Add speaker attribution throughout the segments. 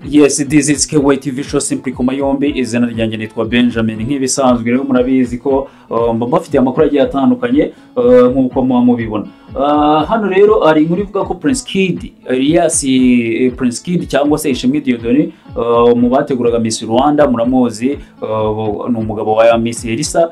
Speaker 1: Yes, this is KY TV show, simply ku mayombi. Izina ryanjye nitwa Benjamin. Nk'ibisanzwe rero murabizi ko mba mbafitiye amakuru agiye atandukanye nk'uko muba mubibona. Hano rero hari inkuru ivuga ko Prince Kid, Elias Prince Kid cyangwa se Ishimwe Dieudonné, mu bateguraga Miss Rwanda muramuzi, ni umugabo wa Miss Elisa.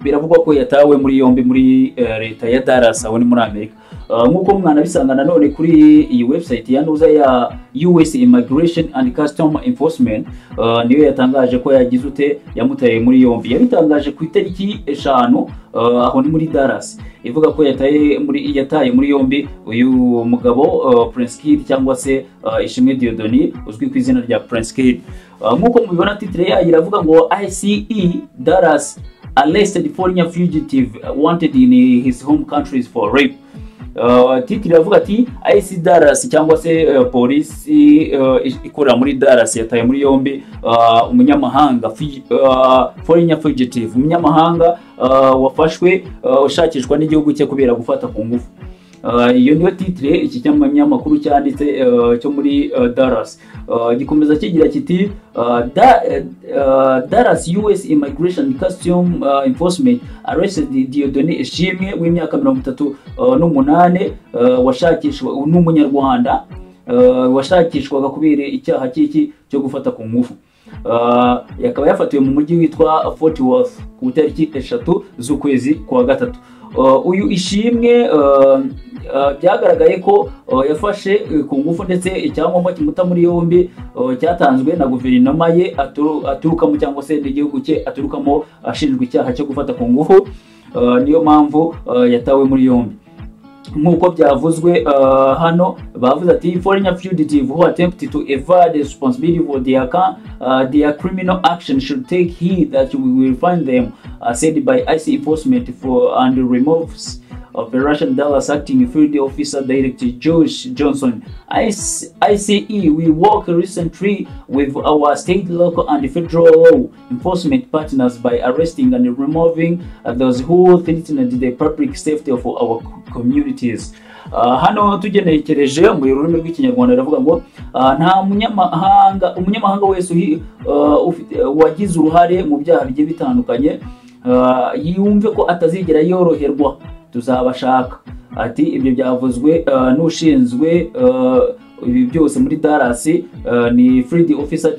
Speaker 1: Biravugwa ko yatawe muri yombi muri leta ya Dallas, aho ni muri Amerika. Nk'uko mwanabisanga nanone kuri iyi website ya nuza ya US Immigration and Custom Enforcement, niyo yatangaje ko yagize ute, yamutaye muri yombi. Yabitangaje ku itariki 5, aho ni muri Dallas, ivuga ko yataye muri yombi uyu mugabo Prince Kid cyangwa se Ishimwe Dieudonné uzwi ku izina rya Prince Kid. Nk'uko mubibona, titre yayo iravuga ngo "ICE Dallas arrested foreign fugitive wanted in his home countries for rape". Titre iravuga ati ICE Dallas cyangwa se polisi ikorera muri Dallas yataye muri yombi umunyamahanga, foreign fugitive, umunyamahanga wafashwe ushakishwa n'igihugu cye kubera gufata ku ngufu. Iyo niyo titre iki kinyamakuru cyanditse cyo muri Dallas. Gikomeza kigira kiti "Dallas US Immigration Custom Enforcement arrested Dieudonné Ishimwe w'imyaka 38, washakishwa, n'umunyarwanda washakishwaga kubera icyaha cy'iki cyo gufata ku ngufu. Yakaba yafatiwe mu mujyi witwa Fort Worth ku itariki 3 z'ukwezi kwa gatatu. Uyu Ishimwe byagaragaye ko yafashe ku ngufu, ndetse icyangombwa kimuta muri yombi cyatanzwe na guverinoma ye aturukamo cyangwa se n'igihugu cye aturukamo, ashinjwa icyaha cyo gufata ku ngufu. Niyo mpamvu yatawe muri yombi nk'uko byavuzwe. Hano bavuze ati "Foreign fugitive who attempt to evade responsibility for their criminal action should take heed that we will find them," said by ICE Enforcement for and Removes Operation Dallas Acting Field Officer Director Josh Johnson. "ICE we work recently with our state, local, and federal law enforcement partners by arresting and removing those who threaten the public safety of our communities." Hano tugenekereje mu rurimi rw'Ikinyarwanda biravuga ngo nta munyamahanga, umunyamahanga wese wagize uruhare mu byaha bigiye bitandukanye yumve ko atazigera yoroherwa, tuzabashaka. Ati ibyo byavuzwe n'ushinzwe ibi byose muri Dallas, ni Field Officer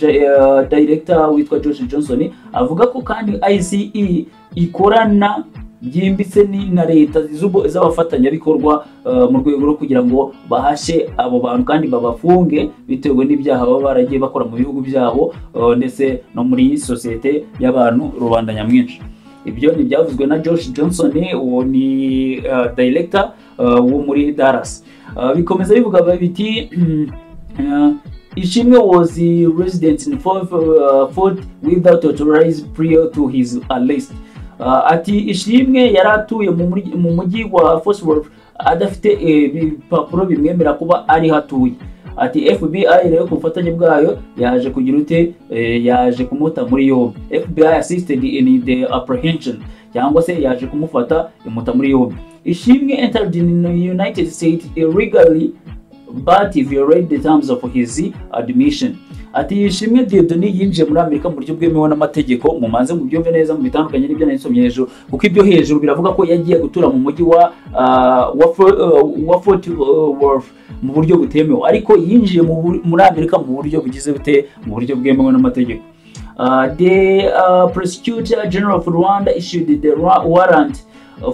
Speaker 1: Director witwa Josh Johnson. Avuga ko kandi ICE ikorana byimbitse ni na leta z'abafatanyabikorwa mu rwego rwo kugira ngo bahashe abo bantu kandi babafunge bitewe n'ibyaha baba baragiye bakora mu bihugu byabo, ndetse no muri sosiyete y'abantu rubanda nyamwinshi. Ibyo ni ibyavuzwe na Josh Johnson, uwo ni director wo muri Dallas. Bikomeza bivuga biti "Ishimwe was resident in Fort without authorized prior to his arrest." Ati Ishimwe yari atuye mu mujyi wa Fort Worth adafite ibipapuro bimwemera kuba ariho atuye. Ati FBI rero ku bufatanye bwayo yaje kugira ute, yaje kumuta muri yombi. FBI assisted in the apprehension, cyangwa se yaje kumufata imuta muri yombi. Ishimwe entered in the United States illegally but violated the terms of his admission. Ati Ishimwe Dieudonné yinjiye muri Amerika mu buryo bwemewe n'amategeko. Mumanze mubyumve neza, mu bitandukanye n'ibyo nasomye hejuru, kuko ibyo hejuru biravuga ko yagiye gutura mu mujyi wa Fort Worth mu buryo butemewe, ariko yinjiye muri Amerika mu buryo bugize bute, mu buryo bwemewe n'amategeko. The prosecutor general of Rwanda issued the warrant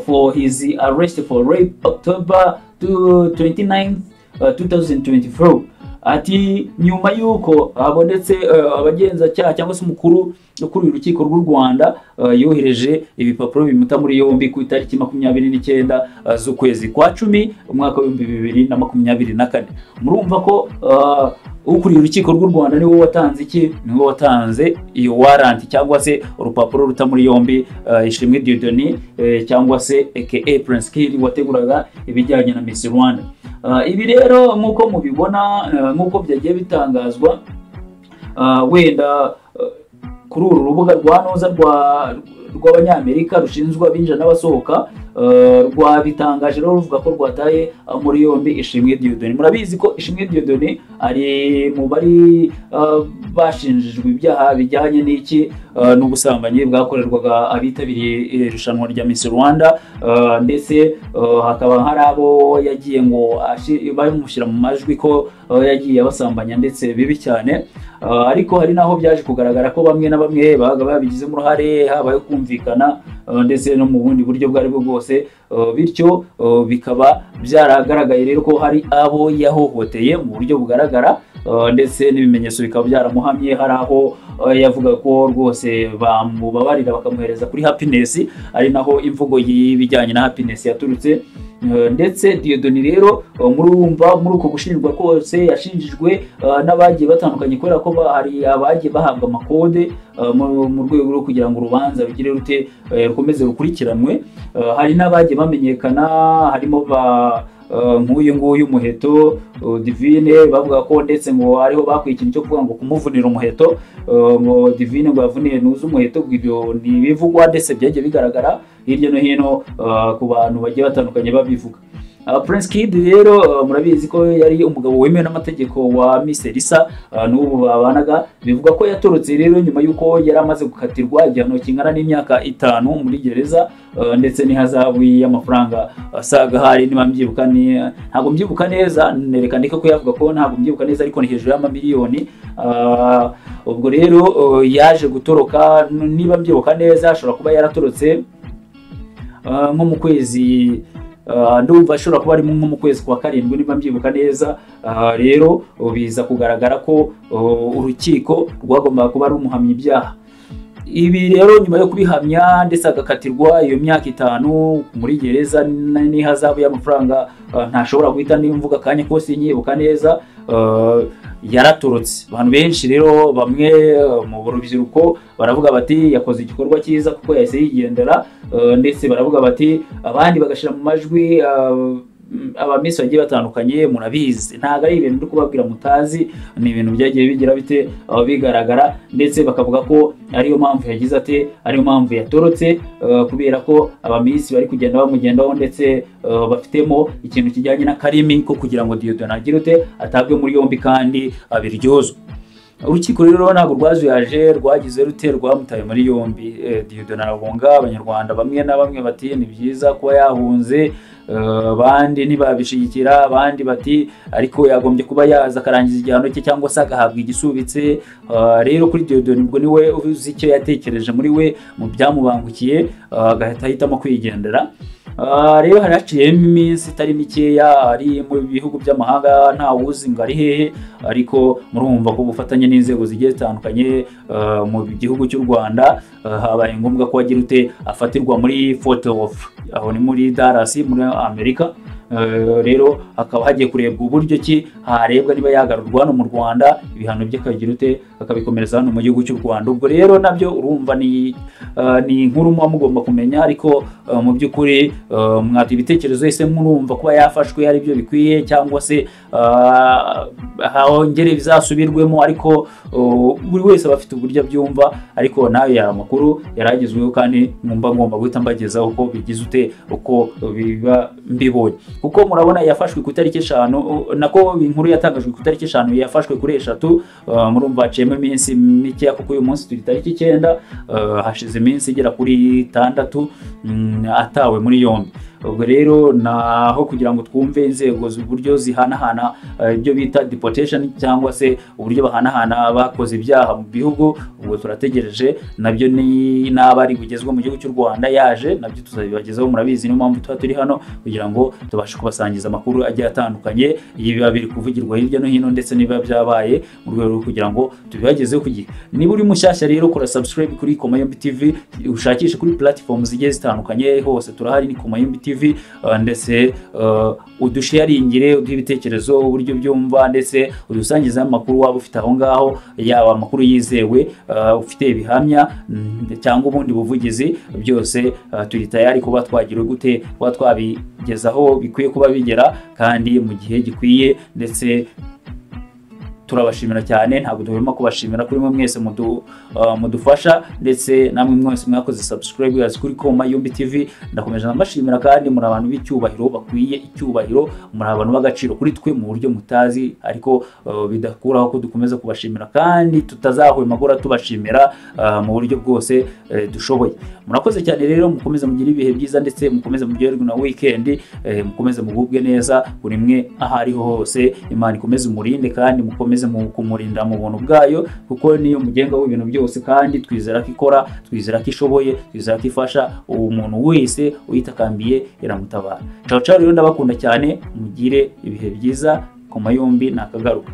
Speaker 1: for his arrest for rape October 29, 2024. Ati nyuma y'uko habonetse abagenzacyaha cyangwa se umukuru ukuriye urukiko rw'u Rwanda yohereje ibipapuro bimuta muri yombi ku itariki 29 z'ukwezi kwa 10 umwaka w'2024. Murumva ko ukuriye urukiko rw'u Rwanda niwe watanze iki, niwe watanze iyo warrant cyangwa se urupapuro ruta muri yombi Ishimwe Dieudonné cyangwa se aka Prince Kid wateguraga ibijyanye na Miss Rwanda. Ibi rero nk'uko mubibona, nk'uko byagiye bitangazwa, wenda Kuri uru rubuga rwa noza rw'Abanyamerika rushinzwe abinjira n'abasohoka, rwabitangaje rero ruvuga ko rwataye muri yombi Ishimwe Dieudonné. Murabizi ko Ishimwe Dieudonné ari mu bari bashinjijwe ibyaha bijyanye n'iki, n'ubusambanyi bwakorerwaga abitabiriye irushanwa rya Miss Rwanda, ndetse hakaba hari abo yagiye ngo bamushyira mu majwi ko yagiye abasambanya ndetse bibi cyane. Ariko hari n'aho byaje kugaragara ko bamwe na bamwe babaga babigizemo uruhare, habaye kumvikana, ndetse no mu bundi buryo bwo aribwo bwose, bityo bikaba byaragaragaye rero ko hari abo yahohoteye mu buryo bugaragara, ndetse n'ibimenyetso bikaba byaramuhamye. Hari aho yavuga ko rwose bamubabarira bakamuhereza kuri Happiness, ari naho imvugo y'ibijyanye na Happiness yaturutse. Ndetse Dieudonné rero, murumva muri uko gushinjwa kose yashinjijwe n'abagiye batandukanye, kubera ko hari abagiye bahabwa amakode mu rwego rwo kugira ngo urubanza rugire rute, rukomeze rukurikiranwe. Hari n'abagiye bamenyekana, harimo ba nk'uyu nguyu Muheto Divine, bavuga ko ndetse ngo ariho bakwiye ikintu cyo kuvuga ngo kumuvunira umuheto, ngo Divine ngo yavuniye nuza umuheto. Ibyo ni ibivugwa ndetse byagiye bigaragara hirya no hino ku bantu bagiye batandukanye babivuga. Prince Kid rero, murabizi ko yari umugabo wemewe n'amategeko wa Miss Elsa, n'ubu babanaga. Bivuga ko yatorotse rero nyuma y'uko yari amaze gukatirwa igihano kingana n'imyaka 5 muri gereza, ndetse n'ihazabu y'amafaranga asaga hari, niba mbyibuka, ni ntabwo mbyibuka neza, nereka ndeke ko yavuga ko ntabwo mbyibuka neza, ariko ni hejuru y'amamiliyoni. Ubwo rero yaje gutoroka, niba mbyibuka neza ashobora kuba yaratorotse nko mu kwezi, ndumva ashobora kuba ari nko mu kwezi kwa karindwi niba mbyibuka neza. Rero biza kugaragara ko urukiko rwagombaga kuba rumuhamya ibyaha. Ibi rero nyuma yo kubihamya ndetse agakatirwa iyo myaka 5 muri gereza n'ihazabu y'amafaranga, ntashobora guhita nimvuga akanya kose nyibuka neza, yaratorotse. Abantu benshi rero, bamwe mu rubyiruko baravuga bati yakoze igikorwa cyiza kuko yahise yigendera, ndetse baravuga bati, abandi bagashyira mu majwi abamisi bagiye batandukanye. Murabizi, ntabwo ari ibintu ndi kubabwira mutazi, ni ibintu byagiye bigira bite, bigaragara, ndetse bakavuga ko ariyo mpamvu yagize ati ariyo mpamvu yatorotse, kubera ko abamisi bari kugenda bamugendaho, ndetse bafitemo ikintu kijyanye n'akarimi ko kugira ngo Dieudonné agire ute, atabwe muri yombi kandi abiryozwe. Urukiko rero ntabwo rwazuyaje, rwagize rute, rwamutaye muri yombi, Dieudonné arahunga. Abanyarwanda bamwe na bamwe bati ni byiza kuba yahunze, abandi ntibabishigikira, abandi bati ariko yagombye kuba yaza akarangiza igihano cye cyangwa se agahabwa igisubitse. Rero kuri Dieudonné ubwo niwe uzi icyo yatekereje muri we mu byamubangukiye, agahita ahitamo kwigendera. Rero hari haciyemo iminsi itari mikeya ari mu bihugu by'amahanga, nta wuzi ngo ari hehe, ariko murumva ko ubufatanye n'inzego zigiye zitandukanye mu gihugu cy'u Rwanda, habaye ngombwa ko agira ute, afatirwa muri Fort Worth, aho ni muri Dallas muri Amerika. Rero hakaba hagiye kurebwa uburyo ki harebwa niba yagarurwa hano mu Rwanda, ibihano bye akagira ute, akabikomereza hano mu gihugu cy'u Rwanda. Ubwo rero nabyo urumva ni inkuru muba mugomba kumenya, ariko mu by'ukuri mwata ibitekerezo, ese murumva kuba yafashwe ari byo bikwiye cyangwa se hongere bizasubirwemo? Ariko buri wese aba afite uburyo abyumva, ariko nawe yari amakuru yaragezweho kandi mwumva ngomba guhita mbagezaho uko bigize ute, uko biba mbibonye, kuko murabona yafashwe ku itariki 5, nako inkuru yatangajwe ku itariki 5, yafashwe kuri 3. Murumva haciyemo iminsi mikeya, kuko uyu munsi turi tariki 9, hashize iminsi igera kuri 6 atawe muri yombi. Ubwo rero naho kugira ngo twumve inzego uburyo zihanahana, ibyo bita deportation cyangwa se uburyo bahanahana bakoze ibyaha mu bihugu, ubwo turategereje nabyo ni n'aba ari bugezwe mu gihugu cy'u Rwanda yaje, nabyo tuzabibagezaho. Murabizi, niyo mpamvu tuba turi hano kugira ngo tubashe kubasangiza amakuru agiye atandukanye ibiba biri kuvugirwa hirya no hino ndetse n'ibiba byabaye, mu rwego rwo kugira ngo tubibagezeho ku gihe. Niba uri mushyashya rero, kora subscribe kuri Komayombi TV, ushakishe kuri platform zigiye zitandukanye, hose turahari ni Komayombi TV, ndetse udusharingire, uduhe ibitekerezo uburyo byumva, ndetse udusangize amakuru waba ufite aho ngaho, yaba amakuru yizewe, ufite ibihamya, cyangwa ubundi buvugizi, byose turi tayari kuba twagira gute, kuba twabigezaho bikwiye kuba bigera kandi mu gihe gikwiye, ndetse Turabashimira cyane, ntabwo duhwema kubashimira kuri mwe mwese mudufasha, ndetse namwe mwese mwakoze subscribe kuri Koma Yombi TV. Ndakomeje ndabashimira, kandi muri abantu b'icyubahiro, bakwiye icyubahiro, muri abantu b'agaciro kuri twe mu buryo mutazi, ariko bidakuraho ko dukomeza kubashimira kandi tutazahwema guhora tubashimira mu buryo bwose dushoboye. Murakoze cyane rero, mukomeze mugire ibihe byiza, ndetse mukomeze muryoherwe na weekend, mukomeze mugubwe neza buri mwe aho ariho hose. Imana ikomeze umurinde kandi mukomeze kumurinda mu buntu bwayo, kuko niyo mugenga w'ibintu byose, kandi twizera ko ikora, twizera ko ishoboye, twizera ko ifasha umuntu wese uyitakambiye iramutabara. Ciao ciao rero, ndabakunda cyane, mugire ibihe byiza. Koma Yombi nakagaruka.